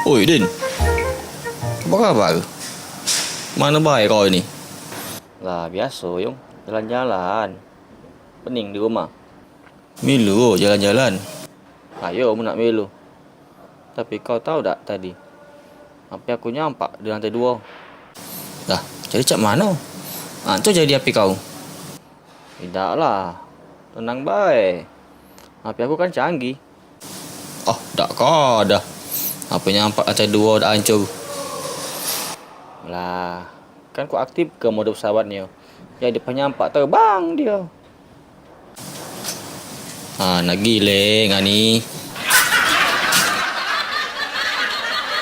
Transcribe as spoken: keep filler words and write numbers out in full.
Oi, Din. Apa kabar? Mano bae kau ni? Lah, biaso, Yung. Jalan-jalan. Pening di rumah. Milu jalan-jalan. Ayo, mun nak milu. Tapi kau tau dak tadi? H P aku nyampak di lantai duo. Lah, jadi cak mano? Ancor jadi H P kau? Idak lah. Tenang bae. H P aku kan canggih. Oh, dak kau dah. H P nyampak lantai duo dak ancor. Lah, kan ku aktif ke mode pesawatnyo. Jadi penyampak terbang dio. Ha, nak gile ngani.